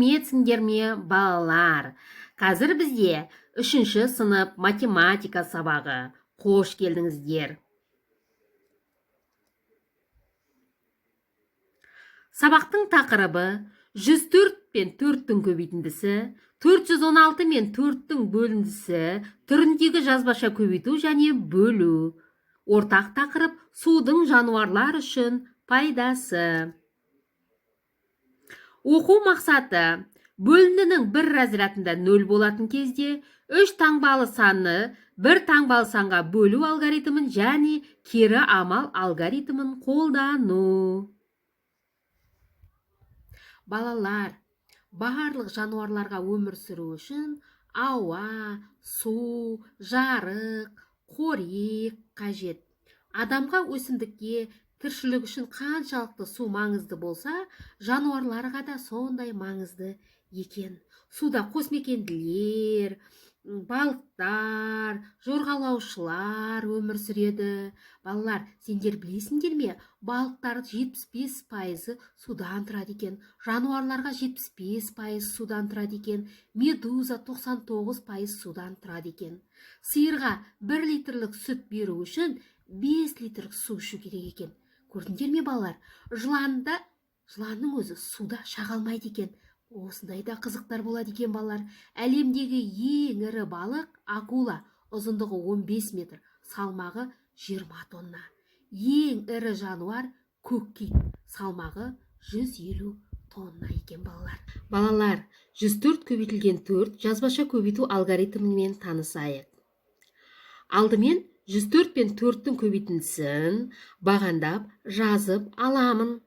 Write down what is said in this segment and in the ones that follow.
Сәлеметсіңдер ме, балалар? Қазір бізде үшінші сынып математика сабағы. Қош келдіңіздер. Сабақтың тақырыбы 104 пен 4-тің көбейтіндісі, 416 мен 4-тің бөліндісі түріндегі жазбаша көбейту және бөлу. Ортақ тақырып судың жануарлар үшін пайдасы. Оқу мақсаты: бөліндінің бір разрядында 0 болатын кезде 3 таңбалы санны бір таңбалы санға бөлу алгоритмін және кері амал алгоритмін қолдану. Балалар, барлық жануарларға өмір сүру үшін ауа, су, жарық, қорек қажет. Адамға, өсімдікке тіршілік үшін қаншалықты су маңызды болса, жануарларға да сондай маңызды екен. Суда қосмекенділер, балықтар, жорғалаушылар өмір сүреді. Балалар, сендер білесіңдер ме, балықтар 75% судан тұрады екен, жануарларға 75% судан тұрады екен, медуза 99% судан тұрады екен. Сиырға 1 литрлік сүт беру үшін 5 литрлік су ішу керек екен. Көрдіңдер ме, балалар? Жыланның өзі суда шаға алмайды екен. Осындай да қызықтар болады екен, балалар. Әлемдегі ең ірі балық акула, ұзындығы 15 метр, салмағы 20 тонна. Ең ірі жануар көк кит, салмағы 150 тонна екен, балалар. Балалар, 104 көбейтілген 4 жазбаша көбейту алгоритмімен танысайық. Алдымен 104 пен 4-тің көбейтіндісін бағандап жазып аламын.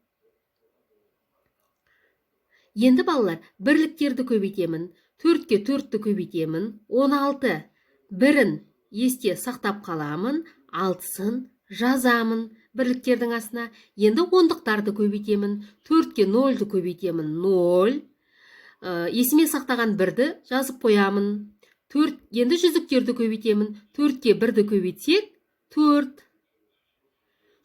Енді, балалар, бірліктерді көбейтемін. 4-ке 4-ті көбейтемін, 16. Бірін есте сақтап қаламын, 6-сын жазамын бірліктердің астына. Енді ондықтарды көбейтемін. 4-ке 0-ді көбейтемін, 0. Есіме сақтаған бірді жазып қоямын. 4, енді жүздіктерді көбейтемін. 4-ке 1-ді көбейтсек, 4.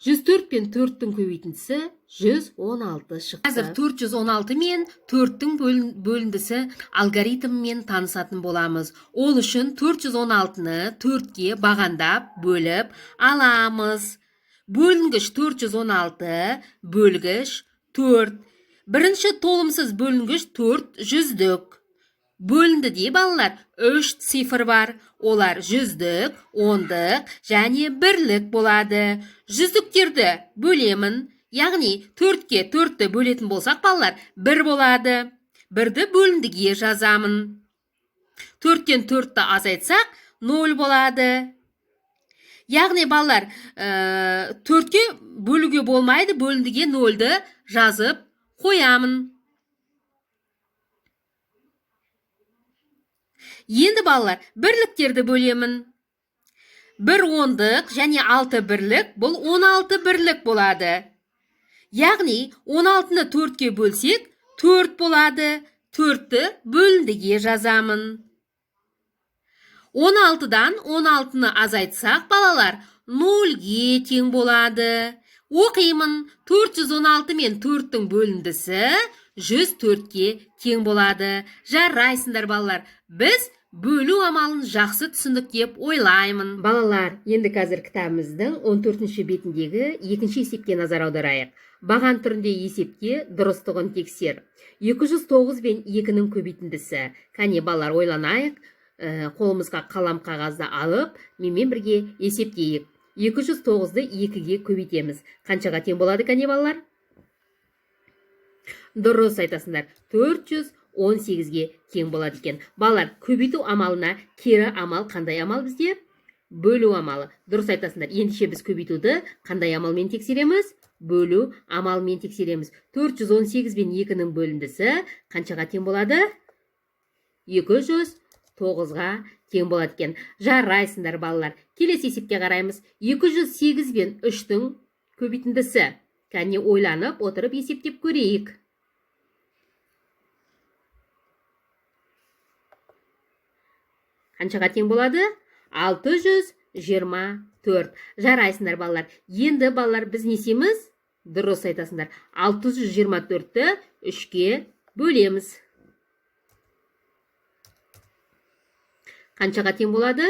104 пен 4-тің көбейтіндісі 116 шықты. Қазір 416 мен 4-тің бөліндісі алгоритмімен танысатын боламыз. Ол үшін 416-ны 4-ке бағандап бөліп аламыз. Бөлінгіш 416, бөлгіш 4. Бірінші толымсыз бөлінгіш 4 жүздік. Бөліндіде, балалар, 3 цифр бар. Олар жүздік, ондық және бірлік болады. Жүздіктерді бөлемін. Яғни 4-ке 4-ті бөлетін болсақ, балалар, 1 болады. 1-ді бөліндіге жазамын. 4-тен 4-ті азайтсақ, 0 болады. Яғни, балалар, 4-ке бөлуге болмайды, бөліндіге 0-ді жазып қоямын. Енді, балалар, бірліктерді бөлемін. 1 ондық және 6 бірлік, бұл 16 бірлік болады. Яғни 16-ны 4-ке бөлсек, 4 болады. 4-ті бөліндіге жазамын. 16-дан 16-ны азайтсақ, балалар, 0-ге тең болады. Оқимын, 416 мен 4-тің бөліндісі 104-ке тең болады. Жарайсыңдар, балалар. Біз бөлу амалын жақсы түсіндік деп ойлаймын. Балалар, енді қазір кітабымыздың 14-ші бетіндегі екінші есепке назар аударайық. Баған түрінде есепте дұрыстығын тексер. 209 пен 2-нің көбейтіндісі. Кәне, балалар, ойланайық. Қолымызға қалам қағазды алып, менімен бірге есептейік. 209-ды 2-ге көбейтеміз. Қаншаға тең болады, кәне, балалар? Дұрыс айтасыңдар. 418-ге тең болады екен. Балалар, көбейту амалына кері амал қандай амал бізде? Бөлу амалы. Дұрыс айтасыңдар. Ендеше біз көбейтуді қандай амалмен тексереміз? Бөлу амалымен тексереміз. 418 пен 2-нің бөліндісі қаншаға тең болады? 209-ға тең болады екен. Жарайсыңдар, балалар. Келесі есепке қараймыз. 208 пен 3-тің көбейтіндісі. Кәне, ойланып отырып есептеп көрейік. Қаншаға тең болады? 624. Жарайсыңдар, балалар. Енді, балалар, біз не істейміз? Дұрыс айтасыңдар. 624-ті 3-ке бөлеміз. Қаншаға тең болады?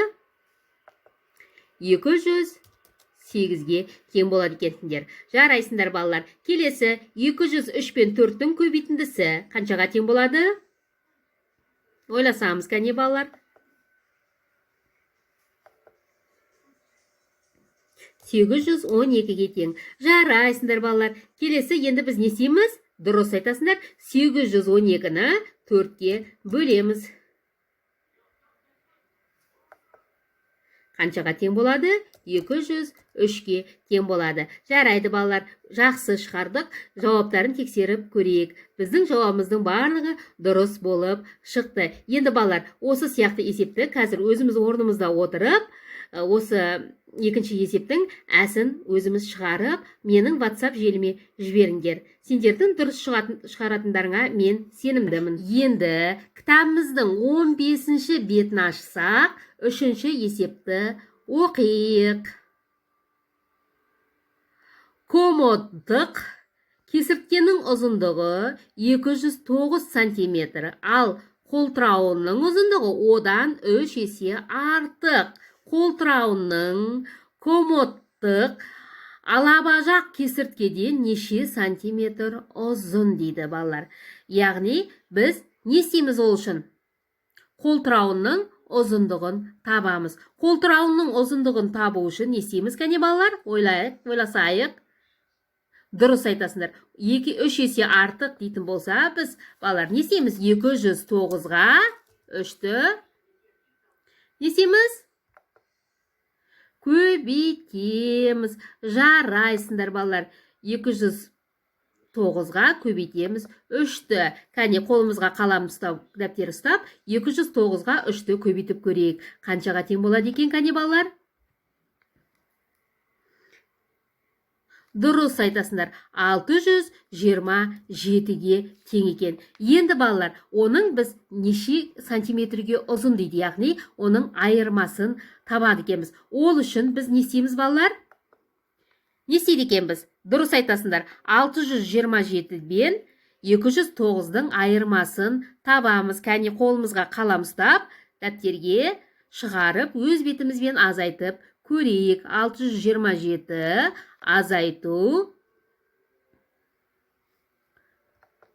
208-ге тең болады екенсіңдер. Жарайсыңдар, балалар. Келесі 203 пен 4-тің көбейтіндісі қаншаға тең болады? Ойласамыз, кәне, балалар. 812-ге тең. Жарайсыңдар, балалар. Келесі енді біз не істейміз? Дұрыс айтасыңдар, 812-ні 4-ке бөлеміз. Қаншаға тең болады? 203-ке тең болады. Жарайды, балалар, жақсы шығардық. Жауаптарын тексеріп көрейік. Біздің жауабымыздың барлығы дұрыс болып шықты. Енді, балалар, осы сияқты есепті қазір өзіміз орнымызда отырып, осы екінші есептің әсін өзіміз шығарып, менің WhatsApp желіме жіберіңдер. Сендердің дұрыс шығаратындарыңа мен сенімдімін. Енді кітабымыздың 15-ші бетін ашсақ, үшінші есепті оқиық. Комодтық кесірткенің ұзындығы 209 сантиметр, ал қолтырауынның ұзындығы одан 3 есе артық. Қолтырауынның комодтық алабажақ кесірткеден неше сантиметр ұзын дейді, балалар. Яғни біз не істейміз ол үшін? Қолтырауынның ұзындығын табамыз. Қолтырауынның ұзындығын табу үшін не істейміз, кәне, балалар? Ойлайық, ойласайық. Дұрыс айтасыңдар. 2-3 есе артық дейтін болса, біз, балалар, не істейміз? 209-ға 3-ті не істейміз? Көбейтеміз. Жарайсыңдар, балалар. 209-ға көбейтеміз 3-ті. Кәне, қолымызға қалам ұстап, дәптер ұстап, 209-ға 3-ті көбейтіп көрейік. Қаншаға тең болады екен, кәне, балалар? Дұрыс айтасыңдар, 627-ге тең екен. Енді, балалар, оның біз неше сантиметрге ұзын дейді, яғни оның айырмасын табады екенбіз. Ол үшін біз не істейміз, балалар? Не істейді екенбіз? Дұрыс айтасыңдар, 627 бен 209-дың айырмасын табамыз. Кәне, қолымызға қалам ұстап, дәптерге шығарып, өз бетімізбен азайтып көрейік. 627 азайту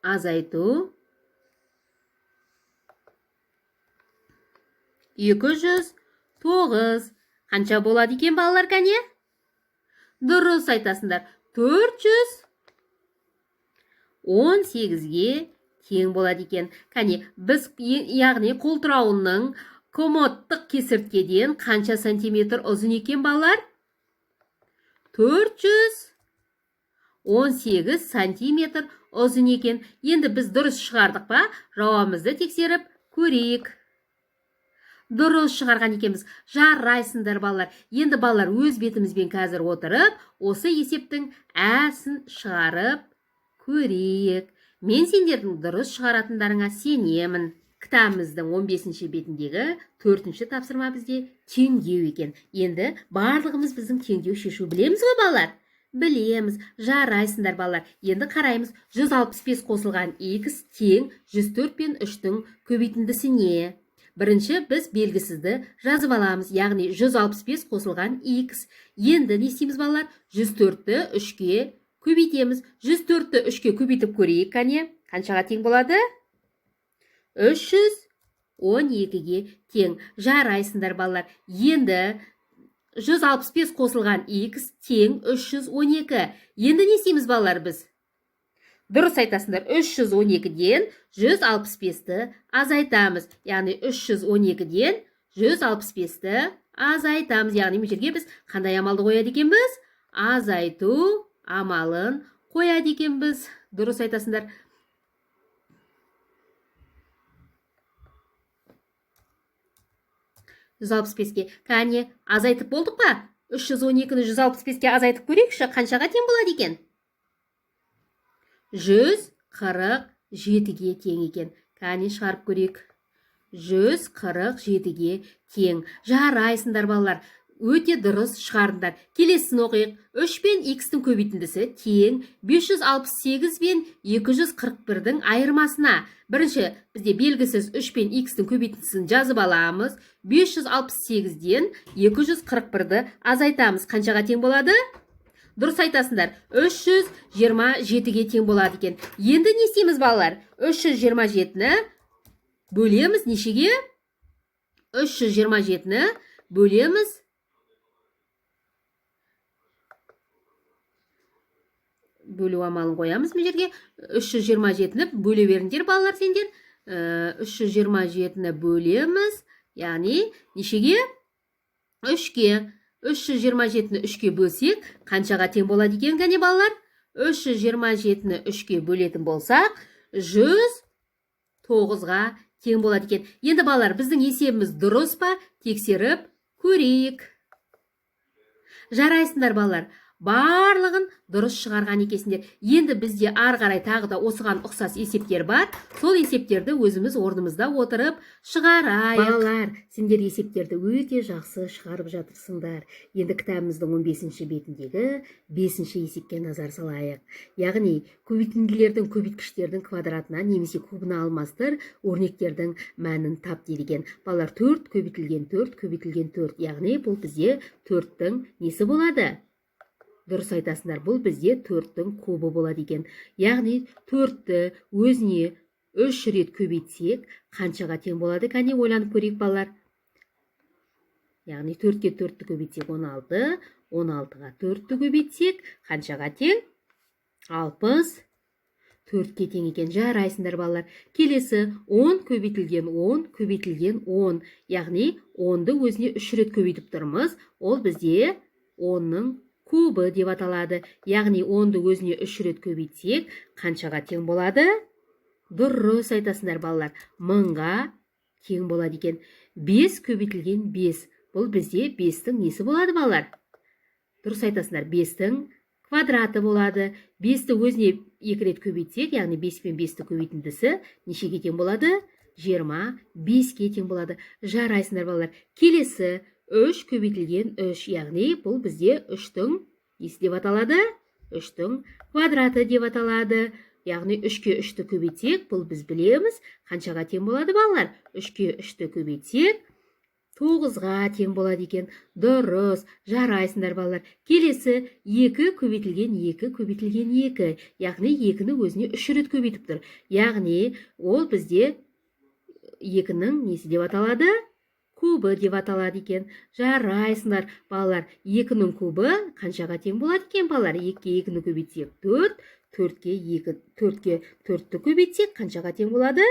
209 қанша болады екен, балалар, кәне? Дұрыс айтасыңдар, 418-ге тең болады екен. Кәне, біз яғни қолтырауынның комодтық кесірткеден қанша сантиметр ұзын екен, балалар? 418 сантиметр ұзын екен. Енді біз дұрыс шығардық па? Жауабымызды тексеріп көрейік. Дұрыс шығарған екенбіз. Жарайсыңдар, балалар. Енді, балалар, өз бетімізбен қазір отырып, осы есептің әсін шығарып көрейік. Мен сендердің дұрыс шығаратындарыңа сенемін. Кітабымыздың 15-ші бетіндегі 4-ші тапсырма бізде теңдеу екен. Енді барлығымыз біздің теңдеу шешу білеміз ғой, балалар? Білеміз. Жарайсыңдар, балалар. Енді қараймыз. 165 қосылған x тең 104 пен 3-тің көбейтіндісіне. Бірінші біз белгісізді жазып аламыз, яғни 165 қосылған x. Енді не істейміз, балалар? 104-ті 3-ке көбейтеміз. 104-ті 3-ке көбейтіп көрейік, кәне. Қаншаға тең болады? 312-ге тең. Жарайсыңдар, балалар. Енді 165 қосылған x тең 312. Енді не істейміз, балалар, біз? Дұрыс айтасыңдар, 312-ден 165-ті азайтамыз. Яғни 312-ден 165-ті азайтамыз. Яғни мына жерге біз қандай амалды қояды екенбіз? Азайту амалын қояды екенбіз. Дұрыс айтасыңдар. 165-ке. Кәне, азайтып болдық па? 312-ні 165-ке азайтып көрейікші, қаншаға тең болады екен? 147-ге тең екен. Кәне, шығарып көрейік. 147-ге тең. Жарайсыңдар, балалар. Өте дұрыс шығарыңдар. Келесісін оқиық. 3 пен х-тің көбейтіндісі тең 568 пен 241-дің айырмасына. Бірінші бізде белгісіз 3 пен х-тің көбейтіндісін жазып аламыз. 568-ден 241-ді азайтамыз. Қаншаға тең болады? Дұрыс айтасыңдар. 327-ге тең болады екен. Енді не істейміз, балалар? 327-ні бөлеміз нешеге? 327-ні бөлеміз бөлу амалын қоямыз мына жерге. 327-ні бөле беріңдер, балалар, сендер. 327-ні бөлеміз, яғни нешеге? 3-ке. 327-ні 3-ке бөлсек, қаншаға тең болады екен, кәне, балалар? 327-ні 3-ке бөлетін болсақ, 109-ға тең болады екен. Енді, балалар, біздің есебіміз дұрыс па, тексеріп көрейік. Жарайсыңдар, балалар. Барлығын дұрыс шығарған екенсіңдер. Енді бізде ары қарай тағы да осыған ұқсас есептер бар. Сол есептерді өзіміз орнымызда отырып шығарайық. Балалар, сендер есептерді өте жақсы шығарып жатырсыңдар. Енді кітабымыздың 15 бетіндегі 5 есепке назар салайық. Яғни көбейтінділердің көбейткіштердің квадратына немесе кубына алмастыр, өрнектердің мәнін тап дейді екен. Балалар, 4 көбейтілген 4 көбейтілген 4, яғни бұл бізде 4-тің несі болады? Дұрыс айтасыңдар, бұл бізде 4-тің кубы болады екен. Яғни 4-ті өзіне 3 рет көбейтсек, қаншаға тең болады? Кәне, ойланып көрейік, балалар. Яғни 4-ке 4-ті көбейтсек 16, 16-ға 4-ті көбейтсек, қаншаға тең? 64-ке тең екен. Жарайсыңдар, балалар. Келесі 10 көбейтілген 10 көбейтілген 10. Яғни 10-ды өзіне 3 рет көбейтіп тұрмыз. Ол бізде 10-ның кубы деп аталады. Яғни 10-ды өзіне 3 рет көбейтсек, қаншаға тең болады? Дұрыс айтасыңдар, балалар. 1000-ға тең болады екен. 5 көбейтілген 5. Бұл бізде 5-тің несі болады, балалар? Дұрыс айтасыңдар, 5-тің квадраты болады. 5-ті өзіне 2 рет көбейтсек, яғни 5 пен 5-ті көбейтіндісі нешеге тең болады? 25-ке тең болады. Жарайсыңдар, балалар. Келесі 3 көбейтілген 3, яғни бұл бізде 3-тің несі деп аталады? 3-тің квадраты деп аталады. Яғни 3-ке 3-ті көбейтсек, бұл біз білеміз, қаншаға тең болады, балалар? 3-ке 3-ті көбейтсек, 9-ға тең болады екен. Дұрыс, жарайсыңдар, балалар. Келесі 2 көбейтілген 2 көбейтілген 2, яғни 2-ні өзіне 3 рет көбейтіп тұр. Яғни ол бізде 2-нің несі деп аталады? Кубы деп аталады екен. Жарайсыңдар, балалар. 2-нің кубы қаншаға тең болады екен, балалар? 2-ге 2-ні көбейтсек 4, 4-ке 2, 4-ке 4-ті көбейтсек қаншаға тең болады?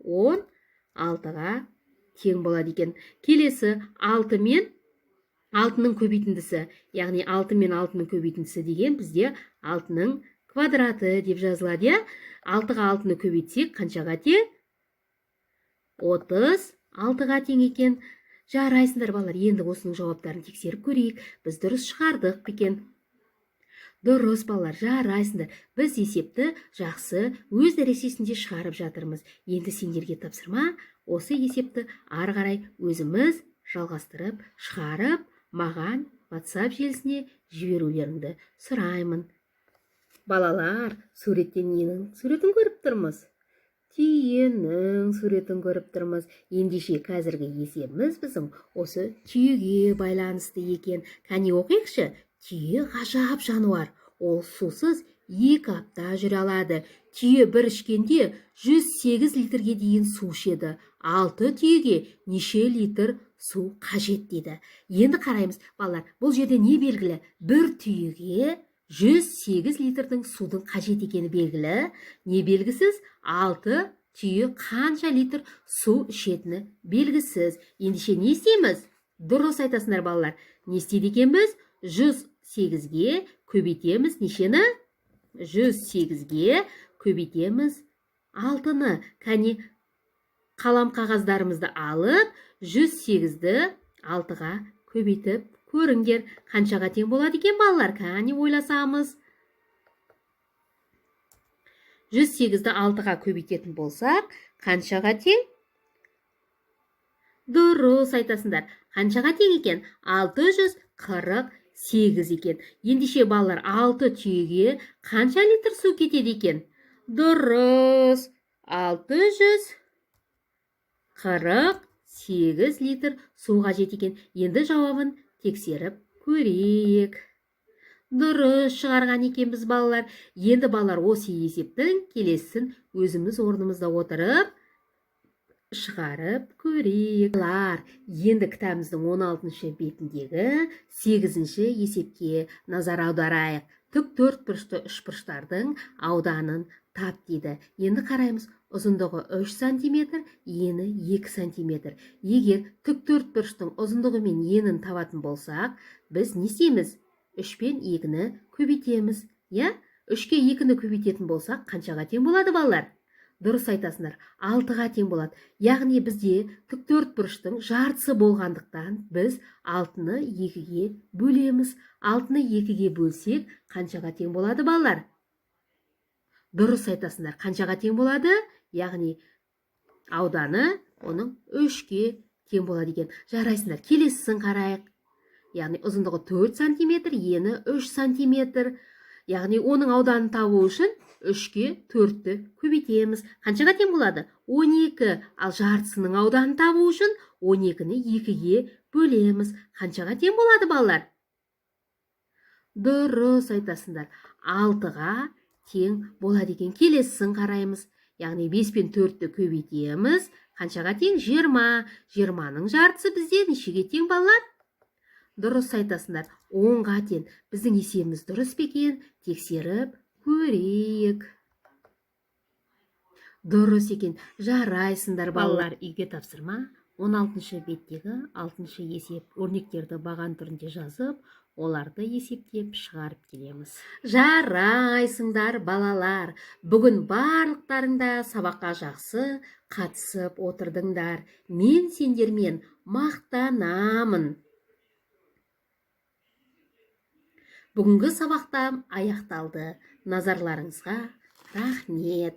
16-ға тең болады екен. Келесі 6 мен 6-ның көбейтіндісі, яғни 6 мен 6-ның көбейтіндісі деген бізде 6-ның квадраты деп жазылады, иә? 6-ға 6-ны көбейтсек қаншаға тең? 36-ға тең екен. Жарайсыңдар, балалар. Енді осының жауаптарын тексеріп көрейік. Біз дұрыс шығардық па екен? Дұрыс, балалар, жарайсыңдар. Біз есепті жақсы өз дәрежесінде шығарып жатырмыз. Енді сендерге тапсырма: осы есепті ары қарай өзіміз жалғастырып шығарып, маған WhatsApp желісіне жіберулеріңді сұраймын. Балалар, суретте ненің суретін көріп тұрмыз? Түйенің суретін көріп тұрмыз. Ендеше қазіргі есебіміз біздің осы түйеге байланысты екен. Кәне, оқиықшы. Түйе ғажап жануар. Ол сусыз 2 апта жүре алады. Түйе бір ішкенде 108 литрге дейін су ішеді. 6 түйеге неше литр су қажет дейді. Енді қараймыз, балалар, бұл жерде не белгілі? Бір түйеге 108 литрдің судың қажет екені белгілі. Не белгісіз? 6 түйе қанша литр су ішетіні белгісіз. Ендеше не істейміз? Дұрыс айтасыңдар, балалар. Не істейді екенбіз? 108-ге көбейтеміз нешені? 108-ге көбейтеміз 6-ны. Кәне, қалам қағаздарымызды алып, 108-ді 6-ға көбейтіп көріңдер. Қаншаға тең болады екен, балалар? Кәне, ойласамыз. 108-ді 6-ға көбейтетін болсақ, қаншаға тең? Дұрыс айтасыңдар. Қаншаға тең екен? 648 екен. Ендеше, балалар, 6 түйеге қанша литр су кетеді екен? Дұрыс, 648 литр су қажет екен. Енді жауабын тексеріп көрейік. Дұрыс шығарған екенбіз, балалар. Енді, балалар, осы есептің келесісін өзіміз орнымызда отырып шығарып көрейік. Балалар, енді кітабымыздың 16 бетіндегі 8 есепке назар аударайық. Тік төрт бұрышты үшбұрыштардың ауданын тап дейді. Енді қараймыз: ұзындығы 3 сантиметр, ені 2 сантиметр. Егер тік төрт бұрыштың ұзындығы мен енін табатын болсақ, біз не істейміз? 3 пен 2-ні көбейтеміз, иә? 3-ке 2-ні көбейтетін болсақ, қаншаға тең болады, балалар? Дұрыс айтасыңдар, 6-ға тең болады. Яғни бізде тік төрт бұрыштың жартысы болғандықтан, біз 6-ны 2-ге бөлеміз. 6-ны 2-ге бөлсек, қаншаға тең болады, балалар? Дұрыс айтасыңдар, қаншаға тең болады? Яғни ауданы оның 3-ке тең болады екен. Жарайсыңдар. Келесісін қарайық. Яғни ұзындығы 4 сантиметр, ені 3 сантиметр. Яғни оның ауданын табу үшін 3-ке 4-ті көбейтеміз. Қаншаға тең болады? 12. Ал жартысының ауданын табу үшін 12-ні 2-ге бөлеміз. Қаншаға тең болады, балалар? Дұрыс айтасыңдар, 6-ға тең болады екен. Келесісін қараймыз. Яғни 5 пен 4-ті көбейтеміз. Қаншаға тең? 20. 20-ның жартысы бізде нешеге тең, балалар? Дұрыс айтасыңдар, 10-ға тең. Біздің есебіміз дұрыс па екен, тексеріп көрейік. Дұрыс екен. Жарайсыңдар, балалар. Үйге тапсырма: 16 беттегі 6 есеп. Өрнектерді баған түрінде жазып, оларды есептеп шығарып келеміз. Жарайсыңдар, балалар. Бүгін барлықтарың да сабаққа жақсы қатысып отырдыңдар. Мен сендермен мақтанамын. Бүгінгі сабақтам аяқталды. Назарларыңызға рахмет.